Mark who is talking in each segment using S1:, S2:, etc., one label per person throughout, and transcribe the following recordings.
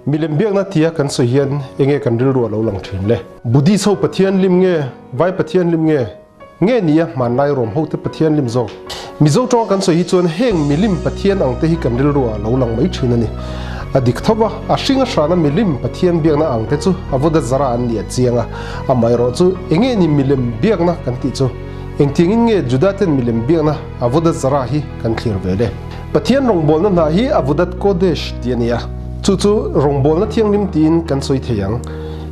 S1: Milem biakna tia kan sawi hian enge kan rilru a lo lang thin le? Buddhist ho Pathian lim nge, Vai Pathian lim nge, nge nia hmanlai Rom hote Pathian lim zawk? Mizo tawnga kan sawi hi chuan heng milim Pathian ang te hi kan rilru ah lo lang mai thin a ni. A dik tho va, a hring a hrana milim Pathian biakna ang te chu a vawda zara an ni a chiang a, amaherawh chu enge ni milem biakna kan tih chu? Engtiangin nge Juda ten milem biakna Avodah Zarah hi kan thlir ve le? Pathian rawngbawlna hna hi Avodat Kodesh tih a ni a, chu chu rawngbawlna thianghlim tiin kan sawi thei ang.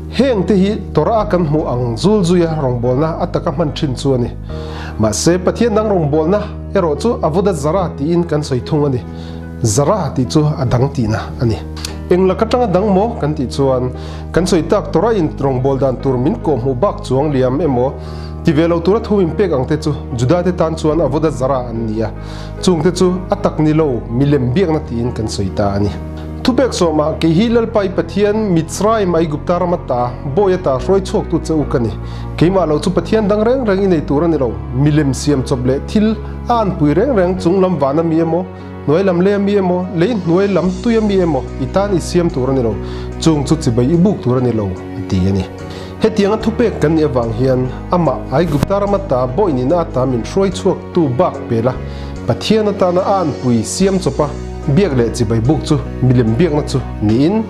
S1: Heng te hi Torah a kan hmuh ang zul zuia rawngbawlna a taka hman thin chu a ni. Mahse, Pathian dang rawngbawlna erawh chu Avodat Zarah tiin kan sawi thung a ni. Zarah tih chu a dang tihna a ni. Eng lak atanga dang maw kan tih chuan, kan sawi tak Torah in rawngbâwl dan tur min kawhhmuh bak chuang liam emaw ti ve lo tura thu min pek ang te chu Juda te tan chuan Avodah Zarah an ni a, chung te chu a tak ni lo milem biakna tiin kan sawi ta a ni. Thupek sawmah kei hi Lalpa i Pathian Mitzrayim Aigupta rama ta, bawi ata hruai chhuaktu che u ka ni. Keimah lo chu Pathian dang reng reng i nei tur a ni lo, milem siam chawp leh thil a anpui reng reng chung lam vana mi emaw, Hnuai lam lei a mi emaw, lei hnuai lam tui a mi emaw i tan i siam tur a ni lo, chung chu chibai i buk tur a ni lo, a ti a ni. Hetianga thupek kan nih avang hian amah Aigupta ram ata bawi nihna ata min hruai chhuaktu bak pela Pathian atana a anpui siam chawpa biak leh chibai buk chu milem biakna chu niin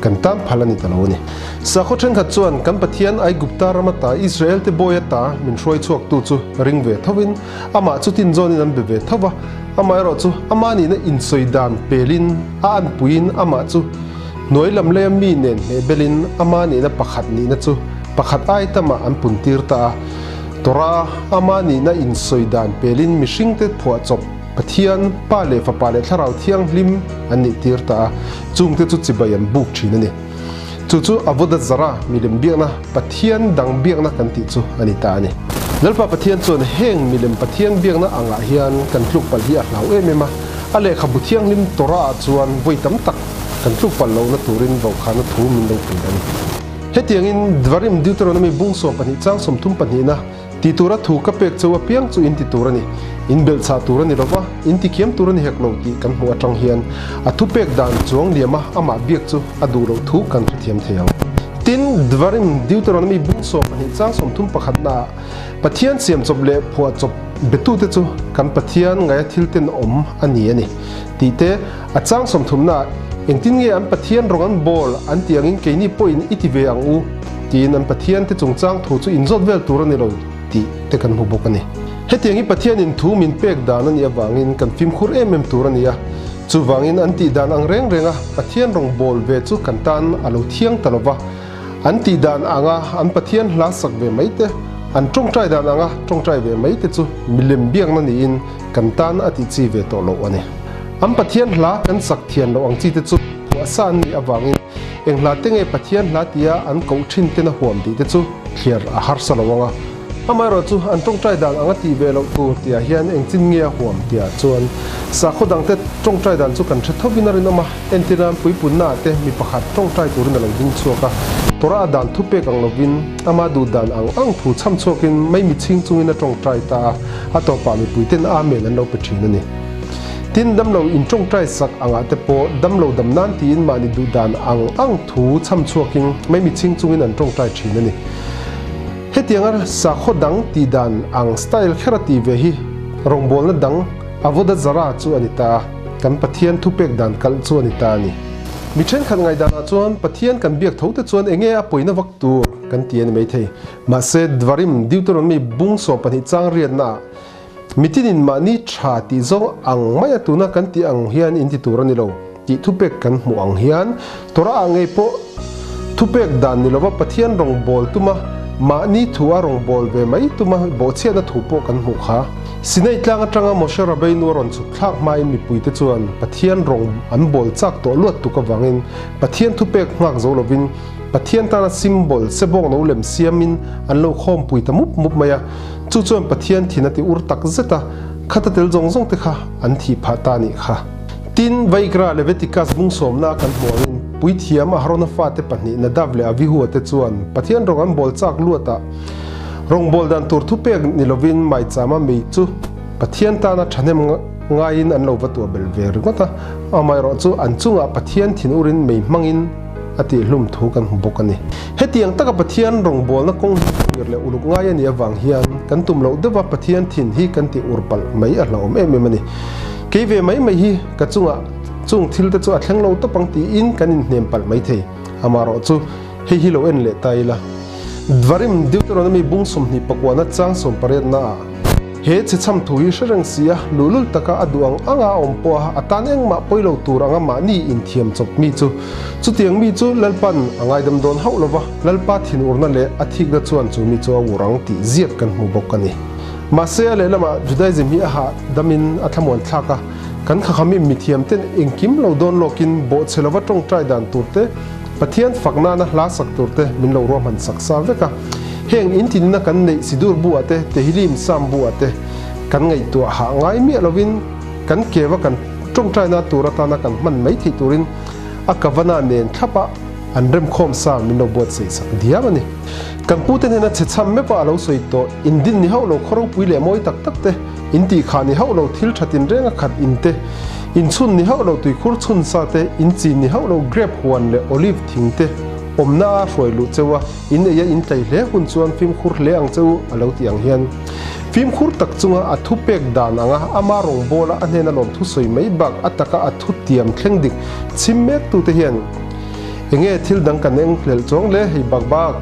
S1: kan tan phal a ni ta lo a ni. Sakhaw thenkhat chuan kan Pathian Aigupta ram ata Israelte bawi ata min hruai chhuaktu chu ring ve thovin amah chu tinzawnin an be ve tho va, Amaherawh chu ama nihna insawi dan pelin a anpuiin amah chu hnuai lam leia mi nen hmeh belin ama nihna pakhat nihna chu pakhat ai tamah an puntir ta a. Torah ama nihna insawi dan pelin mihringte phuahchawp Pathian, Pa leh Fapa leh Thlarau Thianghlim an nihtir ta a, chungte chu chibai an buk thin a ni. Chu chu Avodah Zarah milem biakna Pathian dang biakna kan tih chu a ni ta a ni. Lalpa Pathian chuan heng milem Pathian biakna angah hian kan tluk palh hi a hlau em em a, a lehkhabu thianghlim Torah ah chuan vawi tam tak kan tluk palh lohna turin vaukhana thu min lo pe a ni. Hetiangin Dvarim Deuteronomy bung 12 chang 30 pahnihna Ti tura thu ka pek cheu apiang chu in ti tur a ni. In belhchhah tur a ni lo va, in ti kiam tur a ni hek lo tih kan hmuh atang hian a thupek dan chuang liama amah biak chu a duh loh thu kan hrethiam thei ang. Tin, Dvarim, Deuteronomy bung 12 chang 30 pakhatnaah Pathian siamchawp leh phuahchawp betute chu kan Pathian ngaia thil tenawm a ni a ni tih te, a chang sawmthumnaah engtin nge an Pathian rawng an bawl an tih angin keini pawhin i ti ve ang u tiin an Pathian te chungchang thu chu inzawt vel tur a ni lo tih te kan hmu bawk a ni. Hetiang hi Pathianin thu min pek dan a nih avangin kan fimkhur em em tur a ni a, chuvangin an tih dan ang reng renga Pathian rawng bawl ve chu kan tan a lo thiang ta lo va, an tih dan anga an Pathian hla sak ve mai te, an tawngtai dan anga tawngtai ve mai te chu milem biakna niin kan tan a tih chi ve tawh loh a ni. An Pathian hla kan sak thian loh ang chi te chu phuahsa an nih avangin eng hla te nge Pathian hla tia an koh thin ten a huam tih te chu thliar a harsa lo ang a. Amaherawh chu an tawngtai dan anga tih ve loh tur tihah hian engchin nge a huam tihah chuan sakhaw dangte tawngtai dan chu kan hre thovin a rinawm a. Entirnan puipunnaah te mi pakhat tawngtai turin a lo ding chhuak a, Torah a dan thupek ang lovin ama duh dan ang ang thu chham chhuakin maimi chhing chungin a tawngtai ta a, a tawpah mipuiten Amen an lo pe thin a ni. Tin, damlo in tawngtai sak angah te pawh damlo dam nan tiin mahni duh dan ang ang thu chham chhuakin maimi chhing chungin an tawngtai thin a ni. Hetianga sakhaw dang tih dan ang style khera tih ve hi rawngbawlna dang Avodah Zarah chu a ni ta a, kan Pathian thupek dan kalh chu a ni ta a ni. Mi thenkhat ngaihdanah chuan Pathian kan biak tho te chuan enge a pawina vak tur kan ti a ni maithei. Mahse, Dvarim, Deuteronomy, bung 12 chang riatnaah Mitinin mahni tha tih zawng ang maia tuna kan tih ang hian in ti tur a ni lo tih thupek kan hmuh ang hian Torah ah ngei pawh thupek dan ni lova Pathian rawngbawl tuma mahni thu a rawngbawl ve mai tuma bawhchhiatna thu pawh kan hmuh kha. Sinai tlang atanga Moshe Rabbeinu a rawn chhuk thlak hmain mipuite chuan Pathian rawng an bawl chak tawh luat tuk avangin Pathian thupek nghak zo lovin Pathian tana symbol sebawk no lem siamin an lo khawmpui ta mup mup mai a. Chu chuan Pathian thin a ti ur tak zet a, khata tel zawng zawng te kha an thih phah ta nih kha. Tin, Vaikra, Leviticus bung sawmna kan hmuh angin, Puithiam Aharona fate pahnih Nadav leh Avihu-a te chuan Pathian rawng an bawl chak luatah rawngbâwl dan tur thupek ni lovin maichama mei chu Pathian tana thahnem ngaiin an lo va tuah belh ve ringawt a, amaherawhchu an chungah Pathian thin urin mei hmangin. a tihhlum thu kan hmu bawk a ni. Hetiang taka Pathian rawngbawlna kawng hi thlir leh uluk ngai a nih avang hian kan tum loh deuh a Pathian thin hi kan tih ur palh mai a hlauhawm em em a ni. Kei ve mai mai hi ka chungah chung thil te chu a thleng lo tawp ang tiin kan inhnem palh mai thei. Amaherawh chu hei hi lo en leh ta ila. Dvarim Deuteronomy bung 28na chang sawmpariatna ah He chhechham thu hi hre reng si a, luhlul taka a duh ang anga a awm pawh a, a tan engmah pawi lo tur anga mahni inthiam chawp mi chu. Chutiang mi chu Lalpa'n a ngaidam dawn hauh lova, Lalpa thinurna leh a thikna chuan chu mi chu a ur ang tih ziak kan hmu bawk a ni. Mahse a lehlamah Judaism hi a hahdamin a thlamuan thlak a, kan khakhamim mithiam ten engkim lo dawn lawkin bawhchhe lova tawngtai dan tur te, Pathian fak nana hla sak tur te min lo ruahman sak sa vek a. Heng in tinna kan neih Sidur bu ah te, Tehillim Psalm bu ah te kan ngaihtuah hah ngai miah lovin kan keva kan tawngtaina tur atana kan hman mai theih turin a kavana nen thlapa an remkhawm sa min lo buatsaih sak diam a ni. Kan pute hnena chhechham meuh a lo sawi tawh, in din ni hauh lo khaw ropui leh mawi tak tak te, in tih khah ni hauh lo thil tha tinreng a khat in te, in chhun ni hauh lo tuikhur chhun sa te, in chin ni hauh lo grape huan leh olive thing te awmna a hruai luh cheu a, in ei a in tlei hle hun chuan fimkhur hle ang che u a lo ti ang hian. Fimkhur tak chunga a thu pek dan anga ama rawngbawla a hnena lawm thusawi mai bak a taka a thu tiam thleng dik chhim mek tute hian enge thil dang kan eng hlelh chuang le hei bak bak.